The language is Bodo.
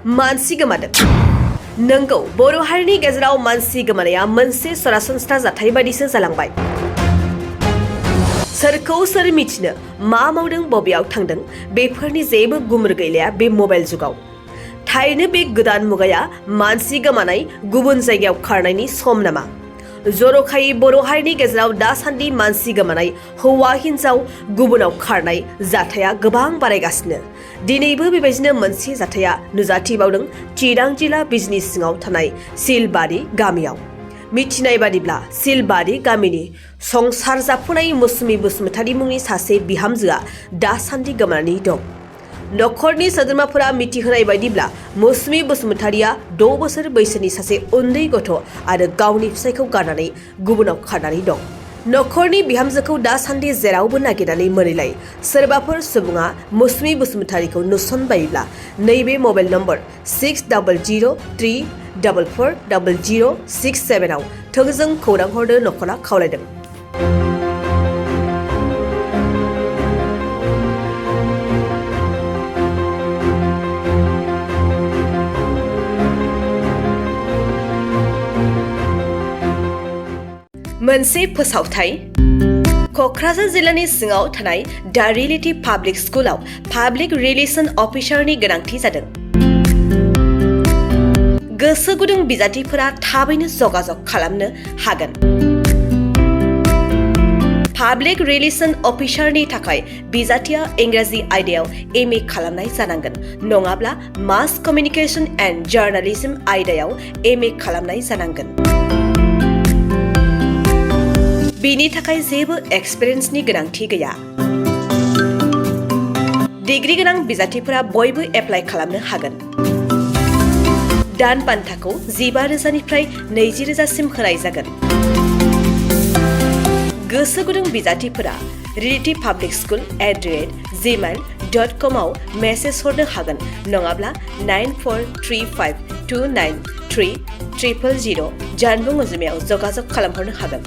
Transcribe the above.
मानसि गोमादों। नंगौ, बर' हारिनि गेजेराव मानसि गोमानाया मोनसे सरासनस्रा जाथाय बायदिसो जालांबाय। सोरखौ सोर मिथिनो, मा मावदों, बबेयाव थांदों, बेफोरनि जेबो गुमुर गैलिया बे मबाइल जुगाव। थारैनो बे गोदान मुगाया मानसि गोमानाय, गुबुन जायगायाव खारनायनि सम नामा? जर'खायै बर' हारिनि गेजेराव दासान्दि मानसि गोमानाय, हौवा हिन्जाव गुबुनाव खारनाय जाथाया गोबां बारायगासिनो। दिनैबो बेबायदिनो मोनसे जाथाया नुजाथिबावदों चिरां जिल्ला बिजनी सिङाव थानाय सिलबारि गामियाव। मिथिनाय बादिब्ला सिलबारि गामिनि संसार जाफुनाय मौसुमी बसुमतारी मुंनि सासे बिहामजोआ दासान्दि गोमानानै दं। नखरनि सोद्रोमाफोरा मिथिहोनाय बायदिब्ला मौसुमी बसुमतारीया 6 बोसोर बैसोनि सासे उन्दै गथ' आरो गावनि फिसायखौ गारनानै गुबुनाव खारनानै दं। नखरनि बिहामजोखौ दासान्दि जेरावबो नागिरनानै मोनैलाय सोरबाफोर सुबुङा मौसुमी बसुमतारीखौ नुसनबायोब्ला नैबे मबाइल नम्बर 6003440067 आव थोंजों खौरां हरनो नखरा खावलायदों। मोनसे फोसावथाय। क'क्राझार जिल्लानि सिङाव थानाय दा रियेलिटी पाब्लिक स्कुलाव पाब्लिक रिलेशन अफिसारनि गोनांथि जादों। गोसो गुदुं बिजाथिफोरा थाबैनो जगाजग खालामनो हागोन। पाब्लिक रिलेशन अफिसारनि थाखाय बिजाथिया इंराजि आयदायाव MA खालामनाय जानांगोन, नङाब्ला मास कमिउनिकेशन एन्ड जार्नालिज्म आयदायाव MA खालामनाय जानांगोन। बिनि थाखाय जेबो एक्सपिरियेन्सनि गोनांथि गैया। डिग्री गोनां बिजाथिफोरा बयबो एप्लाइ खालामनो हागोन। दान बान्थाखौ 15,000 निफ्राय 20,000 होनाय जागोन। गोसो गुदुं बिजाथिफोरा realitypublicschool@gmail.com आव मेसेज हरनो हागोन, नङाब्ला 9435293000 जानबुं अनजिमायाव जगाजग खालामहरनो हागोन।